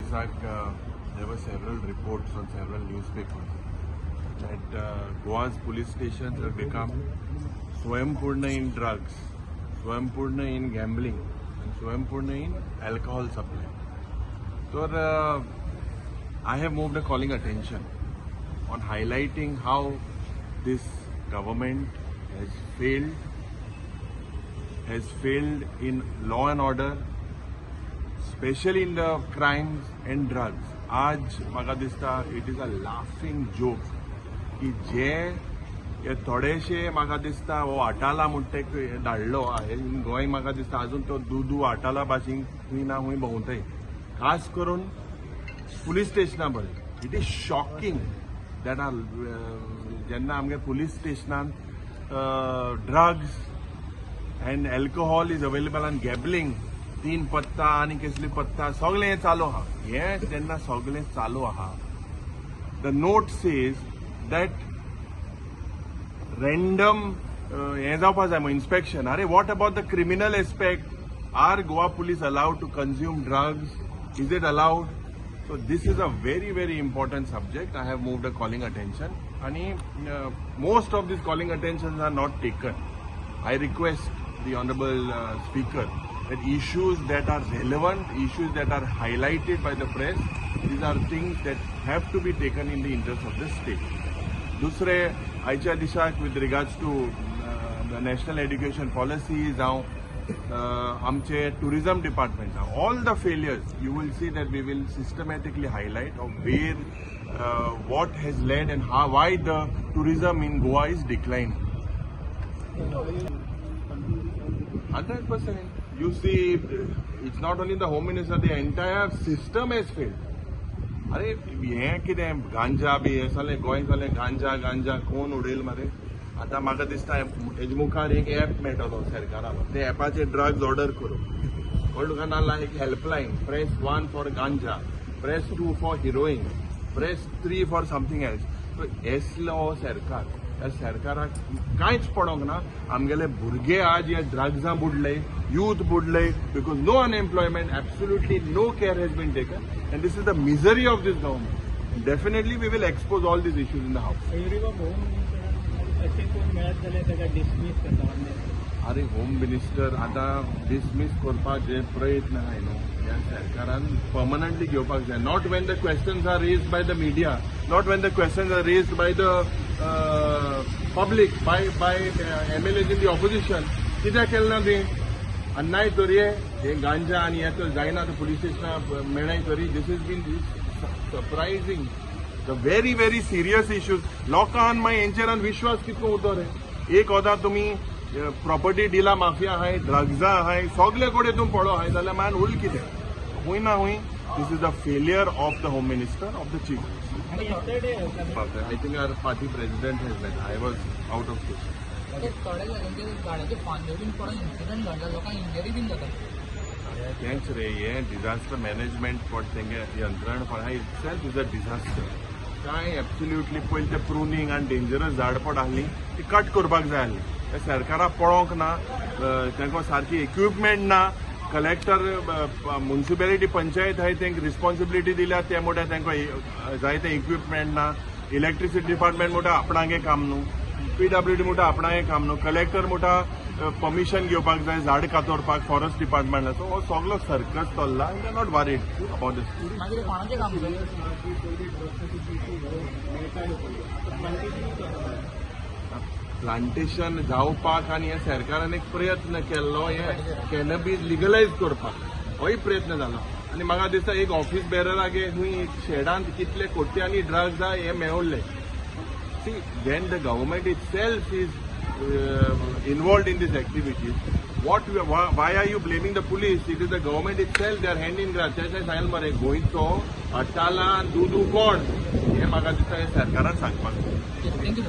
दिसाक there were several reports on several newspapers that Goa's police stations have become स्वयंपूर्ण in drugs, स्वयंपूर्ण in gambling and स्वयंपूर्ण in alcohol supply. तर I have moved a calling attention on highlighting how this government has failed in law and order, especially in the crimes and drugs. आज म्हाका दिसता it is a laughing joke की जे हे थोडेशे म्हाका दिसता हो अटाला म्हणटा ते धाडलो इन गोंय. म्हाका दिसता अजून तो दुदू अटाला भाशेन खंय ना खंय भोंवताय, खास करून पुलीस स्टेशना बरें. It is shocking that are जेन्ना आमगे पुलीस स्टेशनान drugs and alcohol is available आनी गॅम्बलिंग, तीन पत्ता आनी कसली पत्ता सगळें हें चालू आहा. हें जेन्ना सगळें चालू आहा, the note says that random हें जावपा जाय मग इन्स्पेक्शन. अरे, what about the criminal aspect? Are Goa Police allowed to consume drugs? Is it allowed? So this is a very, very important subject. I have moved a calling attention आणि most of this calling attention are not taken. I request the Honorable Speaker that issues that are relevant, issues that are highlighted by the press, these are things that have to be taken in the interest of the state. दुसरे, आयच्या दिसाक with regards to the National Education Policy जावं, आमचे tourism department जावं, all the failures, you will see that we will systematically highlight of where what has led and how, why the tourism in Goa is decline. 100%. You see, it's not only the Home Minister, the entire system has failed. अरे, हें कितें गांजा बी हें सगळें गोंय सगळें गांजा गांजा कोण उडयल मरे. आतां म्हाका दिसता हेजे मुखार एक एप मेळटलो सरकाराक, ते एपाचेर ड्रग्स ऑर्डर करूं. कळ्ळें तुका? नाल्यार एक helpline, press 1 for ganja, press 2 for heroin, press 3 for something else. एसलो हो सरकार. ह्या सरकाराक कांयच पडोंक ना. आमगेले भुरगे आज हे ड्रग्सां बुडले, youth बुडले, because no unemployment, absolutely no care has been taken, and this is the misery of this government. Definitely we will expose all these issues in the House. Home मिनिस्टरान अशें कोण मेळत जाल्यार ताका डिसमीस करता? अरे, होम मिनिस्टर आतां dismiss करपाक जे प्रयत्न आहाय न्हू, ह्या सरकारान पर्मनंटली घेवपाक जाय, not when the questions are raised by the media, not when the questions are raised by the public, by MLAs in the opposition. कित्याक केलें ना तुवें? आनी नाय तर हे गांजा आनी हे तर जायना तर पुलीस स्टेशनां मेळनाय तरी. This is been surprising, the very, very serious issues. लोकांक मागीर हेंचेर विश्वास कितलो उरतो रे? एक वता तुमी प्रॉपर्टी डिला माफिया आहाय, ड्रग्सां आहाय, सगळे कडेन तूं पडो आहाय जाल्यार मागीर उरलें कितें? खूंय ना खूंय this is the failure of the Home Minister, of the Chief. आनी yesterday I think our party president has met. I was out of station. ते थोड्या जाग्यांचेर झाडाचे फांद्यो बीन पडून इन्सिडंट घडला, लोकांक इंजरी बीन जाता. तेंच रे, हें डिझास्टर मॅनेजमेंट फॉर तेंगे यंत्रणा for itself is a disaster. कांय एब्सोल्युटली पयलीं तें प्रुनींग आनी डेंजरस झाड पड आहली ती कट करपाक जाय आहली. ते सरकाराक पळोवंक ना, तांकां सारकी इक्विपमेंट ना. कलेक्टर, मुन्सिपेलिटी, पंचायत आहाय, तांकां रिस्पॉन्सिबिलिटी दिल्या, ते म्हणटा तांकां जाय ते इक्विपमेंट ना. इलेक्ट्रिसिटी डिपार्टमेंट म्हणटा आपणागे काम न्हू, पीडब्ल्यूडी म्हणटा आपणागे काम न्हू, कलेक्टर म्हणटा परमिशन घेवपाक जाय झाड कातोरपाक फॉरेस्ट डिपार्टमेंटाचो. हो सगलो सर्कस चल्ला. They are not worried about this. मागीर कोणाचें काम तें? पयलीं ड्रग्साची इशू मेळटाले पयलीं, आतां प्लांटेशन प्लांटेशन जावपाक आनी हे सरकारान एक प्रयत्न केल्लो, हे कॅनबीज लिगलायज करपाक होय प्रयत्न जाला. आनी म्हाका दिसता एक ऑफिस बेररागे खंय एक शेडांत कितले कोट्यांनी ड्रग्स आहा हे मेळवले. See, when the government itself is involved in these activities, why are you blaming the police? It is the government itself, they are hand in glove. तें सांगलें मरे, गोंयचो अटाला दुदू कोण हे म्हाका दिसता हे सरकारान सांगपाक जाय. Thank you.